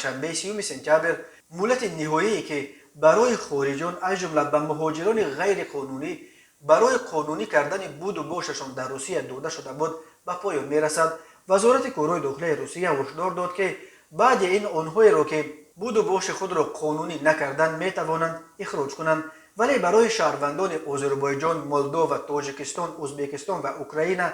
Панҷшанбе, 30 сентябр, муҳлати ниҳоие, ки барои хориҷиён, аз ҷумла ба муҳоҷирони ғайриқонунӣ, барои қонунӣ кардани буду бошашон дар Русия дода шуда буд, ба поён мерасад. Вазорати корҳои дохилаи Русия ҳушдор дод, ки баъди ин онҳоеро, ки буду боши худро қонунӣ накарданд, метавонанд ихроҷ кунанд. Вале барои шаҳрвандони Озарбойҷон, Молдова, Тоҷикистон, Узбекистон ва Украина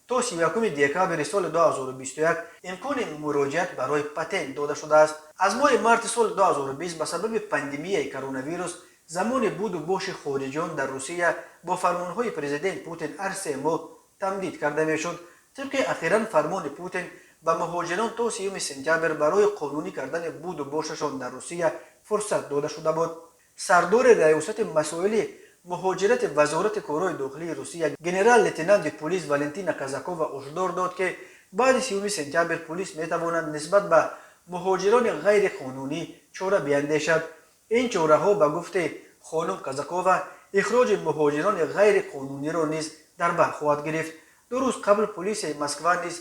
то 31 декабри соли 2021 имкони муроҷиат барои патент дода шудааст. Аз моҳи марти соли 2020 ба сабаби пандемияи коронавирус замони буду боши хориҷиён дар Русия бо фармонҳои президент Путин ҳар 3 моҳ тамдид карда мешуд. Тибқи ахиран фармони Путин, ба муҳоҷирон то 30 сентябр барои қонунӣ кардани буду бошашон дар Русия фурсат дода шуда буд. Сардори раёсати масоили муҳоҷирати Вазорати корҳои дохилии Русия, генерал-лейтенанти пулис Валентина Казакова ҳушдор дод, ки баъди 30 сентябр пулис метавонад нисбат ба муҳоҷирони ғайриқонунӣ чора биандешад. Ин чораҳо, ба гуфти хонум Казакова, ихроҷи муҳоҷирони ғайриқонуниро низ дар бар хоҳад гирифт. 2 рӯз қабл пулиси Москва низ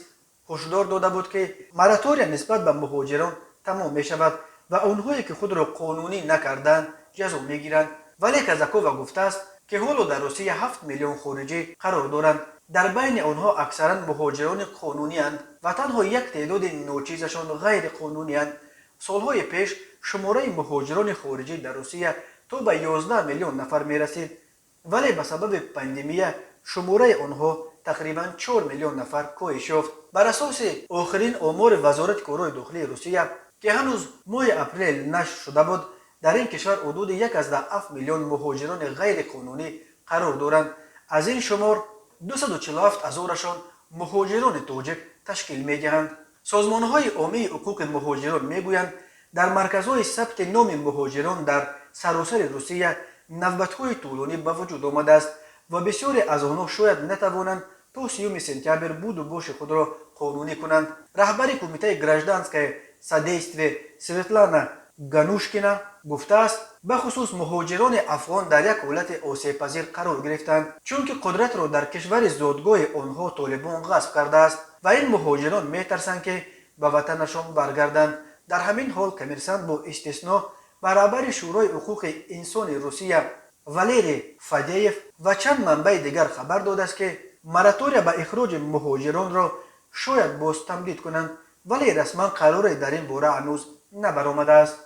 ҳушдор дода буд, ки моратория нисбат ба муҳоҷирон тамом мешавад ва онҳое, ки худро қонунӣ накарданд, ҷазо мегиранд. Вале Казакова гуфтааст, ки ҳоло дар Русия 7 миллион хориҷӣ қарор доранд. Дар байни онҳо аксаран муҳоҷирони қонунианд ва танҳо як теъдоди ночизашон ғайриқонунианд. Солҳои пеш шумораи муҳоҷирони хориҷӣ дар Русия то ба 11 миллион нафар мерасид, вале ба сабаби пандемия шумораи онҳо тақрибан 4 миллион нафар коҳиш ёфт. Бар асоси охирин омори Вазорати корҳои дохилии Русия, ки ҳанӯз моҳи апрел нашр шуда буд, дар ин кишвар ҳудуди 1,7 миллион муҳоҷирони ғайриқонунӣ қарор доранд. Аз ин шумор 247 ҳазорашон муҳоҷирони тоҷик ташкил медиҳанд. Созмонҳои омии ҳуқуқи муҳоҷирон мегӯянд, дар марказҳои сабти номи муҳоҷирон дар саросари Русия навбатҳои тӯлонӣ ба вуҷуд омадааст ва бисёре аз онҳо шояд натавонанд то 30 сентябр буду боши худро қонунӣ кунанд. Раҳбари кумитаи «Гражданское содействие» Светлана Ганушкина гуфтааст, бахусус муҳоҷирони афғон дар як ҳолати осебпазир қарор гирифтанд, чунки қудратро дар кишвари зодгоҳи онҳо Толибон ғасб кардааст ва ин муҳоҷирон метарсанд, ки ба ватанашон баргарданд. Дар ҳамин ҳол «Коммерсант» бо истисно ба раҳбари Шӯрои ҳуқуқи инсони Русия Валерий Фадеев ва чанд манбаи дигар хабар додааст, ки моратория ба ихроҷи муҳоҷиронро шояд боз тамдид кунанд, вале расман қароре дар ин бора ҳанӯз набаромадааст.